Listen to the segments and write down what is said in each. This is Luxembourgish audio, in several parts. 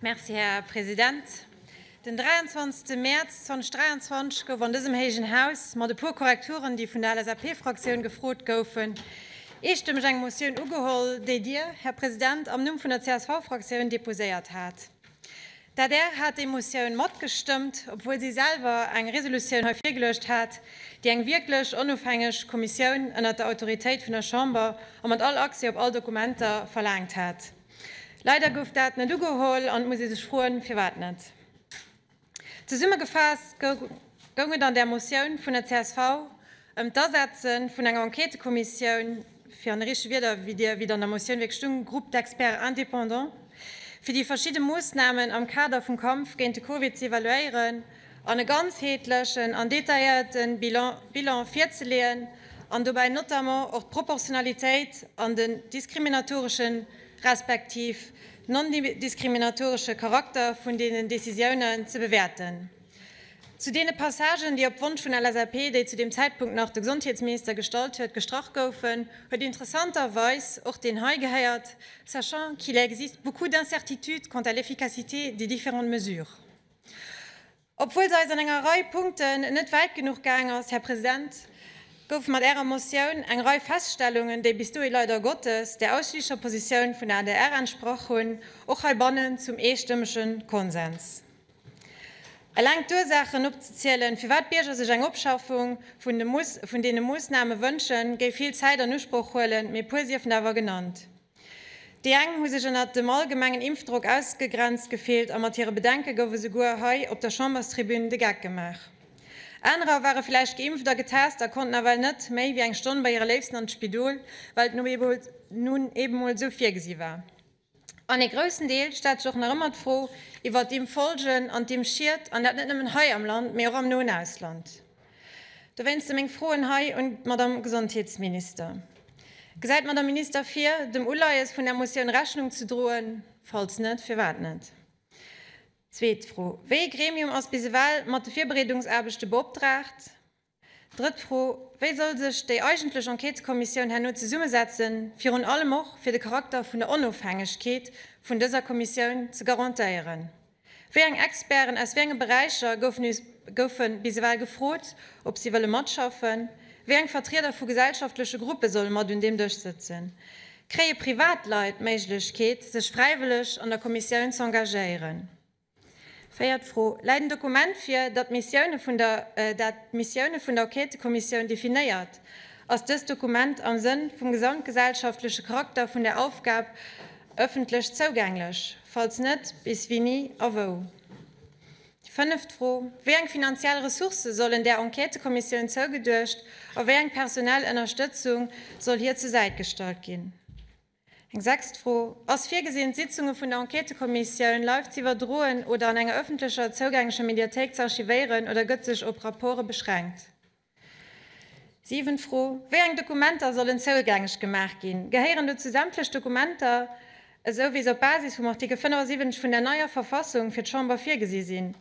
Merci, Här President. Den 23. Mäerz 2023 gouf an dësem héijen Haus, mat e puer Korrekturen, déi vun der LSAP-Fraktioun gefrot goufen, eestëmmeg eng Motioun ugeholl, déi Dir, Här President, am Numm vun der CSV-Fraktioun deposéiert hat. D'adr hat déi Motioun matgestëmmt, obwuel si selwer eng Resolutioun hei virgeluecht hat, déi eng wierklech onofhängeg Kommissioun ënnert der Autoritéit vun der Chamber a mat all Accès op all Dokumenter verlaangt hat. Leider gouf dat net ugeholl an et muss ee sech froen, firwat net. Zesummegefaasst goung et an där Motioun vun der csv ëm d'Asetze vun enger Enquêtëkommissioun, fir an de richtege Wierder, wéi Dir, wéi et an der Motioun wierklech stung, Groupe d'experts indépendants, fir déi verschidde Moossnamen am Kader vum Kampf géint de Covid z'evaluéieren an e ganzheetlechen an detailléierte Bilan virzeleeën an dobäi notamment och d'Proportionalitéit an den diskriminatoreschen respektiv non-diskriminatoresche Charakter vun deenen Décisiounen ze bewäerten. Zu deene Passagen, déi op Wonsch vun LSAP, déi zu deem Zäitpunkt nach de Gesondheetsminister gestallt huet, gestrach goufen, huet interessanterweis och deen hei gehéiert, Sachant qu'il existe beaucoup d'incertitudes quant à l'efficacité des différentes mesures. Obwuel se eis an enger Rei Punkten net wäit genuch gaang ass, Här President, goufe mat Ärer Motioun eng Rei Feststellungen, déi bis dohi leider Gottes der ausschliisslecher Positioun vun der adr entsprach hunn, och heibannen zum eestëmmege Konsens. Eleng d'Ursaachen opzezielen, firwat d'Bierger sech eng Opschaffung vun deene Moossname wënschen, géif vill Zäit an Usproch huelen, mee e puer siefen awer genannt. Déi eng hu sech ënnert dem allgemengen Impfdrock ausgegrenzt gefillt a mat hire Bedenke gouf esouguer hei op der Chamberstribün de Geck gemaach. Anerer ware villäicht geimpft a getest a konnten nawell net méi wéi eng Stonn bei hire Léifsten an d'Spidol, well et nun eben mol esou virgesi war. An ee groussen Deel stellt sech och nach ëmmer d'Fro iwwert d'Impffolgen an d'Impfschied, an dat net nëmmen hei am Land, mee och am noen Ausland. Dowéinst meng Froen hei un d'Madame Gesondheetsminister. Gesäit d'Madame Minister vir, dem Uleies vun der Motioun Rechnung ze droen? Falls net, firwat net? Zweet Fro, Wéi ee Gremium ass bis ewell mat de Virbereedungsaarbechte beoptraagt? Drëtt Fro, Wéi soll sech déi eigentlech Enquêtëkommissioun herno zesummesetzen, virun allem och fir de Charakter vun der Onofhängegkeet vun dëser Kommissioun ze garantéieren? Wéi eng Experten aus wéi enge Beräicher goufe bis ewell gefrot, ob si wëlle matschaffen? Wéi eng Vertrieder vu gesellschaftleche Gruppe solle mat un deem Dësch sëtzen? Kréie Privatleit d'Méiglechkeet, sech fräiwëlleg an der Kommissioun z'engagéieren? Véiert Fro, Läit en Dokument vir, dat d'Missioune vun der dat d'Missioune vun der Enquêtëkommissioun definéiert? Ass dëst Dokument am Sënn vum gesamtgesellschaftleche Charakter vun der Aufgab Ëffentlech zougänglech? Falls net, bis wini a wou? Déi fënneft Fro, Wéi eng finanziell Ressourcë sollen där Enquêtëkommissioun zougeduecht a wéi eng personell Ënnerstëtzung soll hir zur Säit gestallt ginn? Eng sechst Fro, Ass virgesinn, d'Sitzunge vun der Enquêtëkommissioun live z'iwwerdroen oder an enger ëffentlecher zougänglecher Mediathéik z'archivéieren oder gëtt sech op Rapporte beschränkt? Siwent Fro, Wéi eng Dokumenter sollen zougänglech gemaach ginn? Gehéieren dozou sämtlech Dokumenter, esou wéi se op Basis vum Artikel 75 vun der neier Verfassung fir d'Chamber virgesi sinn,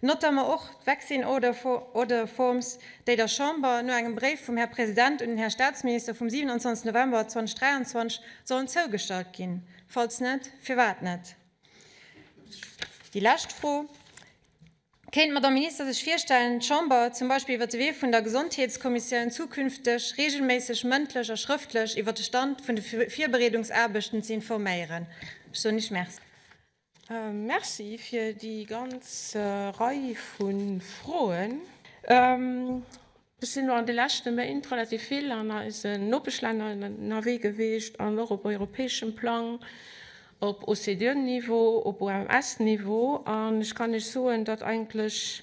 notamment och d'Vaccine Order Forms, déi der Chamber, no engem Bréif vum Här President un den Här Staatsminister vum 27 November 2023, sollen zougestallt ginn? Falls net, firwat net? Déi lescht Fro, Kéint d'Madame Minister sech virstellen, d'Chamber, zum Beispill iwwer de Wee vun der Gesondheetskommissioun, zukünfteg reegelméisseg mëndlech a schrëftlech iwwer de Stand vun de Virbereedungsaarbechten ze informéieren? Ech soen Iech Merci. Merci fir déi ganz Rei vu Froen. Ech sinn elo an de leschte Méint relativ vill an eisen Nopeschlänner ënnerwee geweecht an och op europäeschem Plang, op OCDE-Niveau, op OMS-Niveau. An ech kann Iech soen, datt eigentlech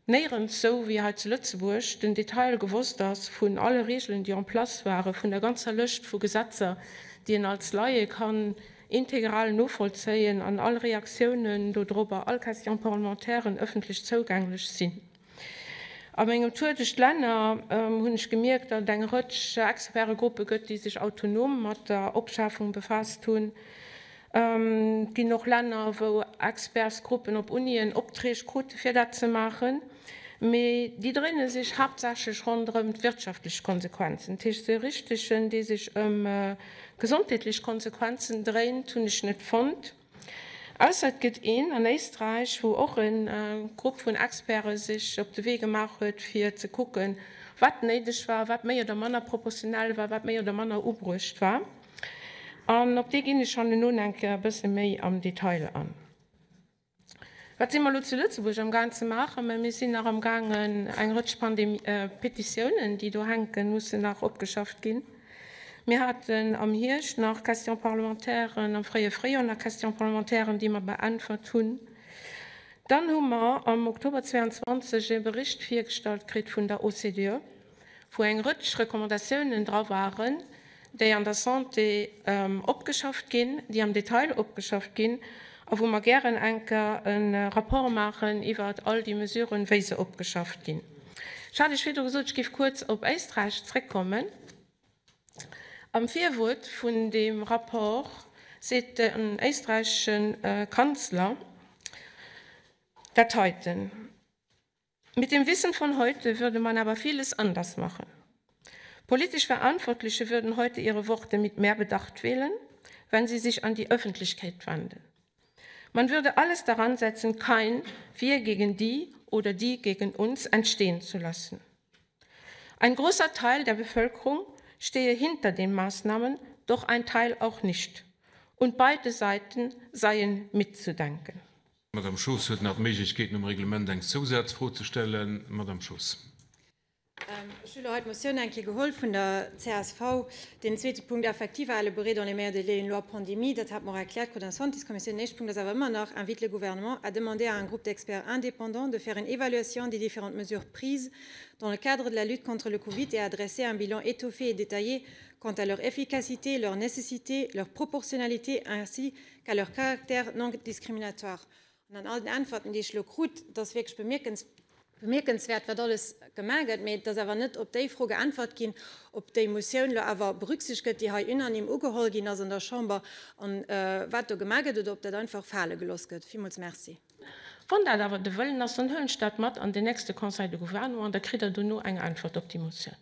néierens esou wéi hei zu Lëtzebuerg den Detail gewosst ass vun alle Regeln, déi en place waren, vun der ganzer Lëscht vu Gesetzer, déi een als Laie kann integral novollzéien an all Reaktiounen dodrobber, all Question-parlementairen ëffentlech zougänglech sinn. A mengem Tour duerch d'Länner hunn ech gemierkt, datt et eng Rëtsch Expertegruppe gëtt, déi sech autonom mat der Opschafung befaasst hunn. Et ginn och Länner, wou Expertsgruppen op Unien Opträg krute fir dat ze maachen, mee déi dréine sech haaptsächlech ronderëm d'wirtschaftlech Konsequenzen. Dat heescht, e richtegen, dee sech ëm gesondheetlech Konsequenzen dréint, hunn ech net fonnt. Ausser et gëtt een an Éisträich, wou och e Grupp vun Experte sech op de Wee gemaach huet, fir ze kucken, wat néideg war, wat méi oder manner proportionell war, wat méi oder manner ubruecht war. An op dee ginn ech herno eng Kéier e bësse méi am Detail an. Wat si mer elo zu Lëtzebuerg amgaang ze maachen? Mä mir sinn nach amgaangen, eng Rëtsch Petitiounen, déi do hänken, mussen nach opgeschafft ginn. Mir haten am Hierscht nach Question-parlementairen, am fréie Fréijoer nach Question-parlementairen, déi mer beäntwert hunn. Dann hu mer am Oktober 22 e Bericht virgestallt kritt vun der OCDE, wou eng Rëtsch Recommandatiounen dra waren, déi an der Santé opgeschafft ginn, déi am Detail opgeschafft ginn a wou mer gären enker e Rapport maachen iwwer all déi Mesuren, wéi se opgeschafft ginn. Ech hat Iech virdru gesot, ech géif kuerz op Éisträich zréckkommen. Am Virwuert vun deem Rapport seet den éisträichesche Kanzler dat heiten. Mit dem Wissen von heute würde man aber vieles anders machen. Politisch Verantwortliche würden heute ihre Worte mit mehr Bedacht wählen, wenn sie sich an die Öffentlichkeit wenden. Man würde alles daran setzen, kein Wir gegen die oder die gegen uns entstehen zu lassen. Ein großer Teil der Bevölkerung stehe hinter den Maßnahmen, doch ein Teil auch nicht. Und beide Seiten seien mitzudenken. D'Madame Schoos huet nach d'Méiglechkeet, nom Reglement eng Zousazfro ze stellen. Madame Schoos. Ech hu elo hei d'Motioun eng Kéier geholl vun der csv. Deen zweete Punkt, effektiv à élaborer dans les meilleurs délais une loi pandémie, dat hat mer och erkläert krut an der Santéskommissioun. Den éischte Punkt ass awer ëmmer nach, invite le Gouvernement à demander à un groupe d'experts indépendants de faire une évaluation des différentes mesures prises dans le cadre de la lutte contre le Covid et à dresser un bilan étoffé et détaillé quant à leur efficacité, leur nécessité, leur proportionnalité ainsi qu'à leur caractère non discriminatoire. An an all den Äntwerten, déi ech elo krut, et ass wierklech bemierkenswäert, wat alles gemaach gëtt, mee et ass awer net op déi Fro geäntwert ginn, ob déi Motioun elo awer berücksichtegt gëtt, déi hei unanime ugeholl ginn ass an der Chamber, an wat do gemaach gëtt, oder ob dat einfach fale gelooss gëtt. Villmools Merci. Wann dat awer de Wëllen ass, dann huelen ech dat mat an den nächste Conseil de Gouvernement an da kritt Der dono eng Äntwert op déi Motioun.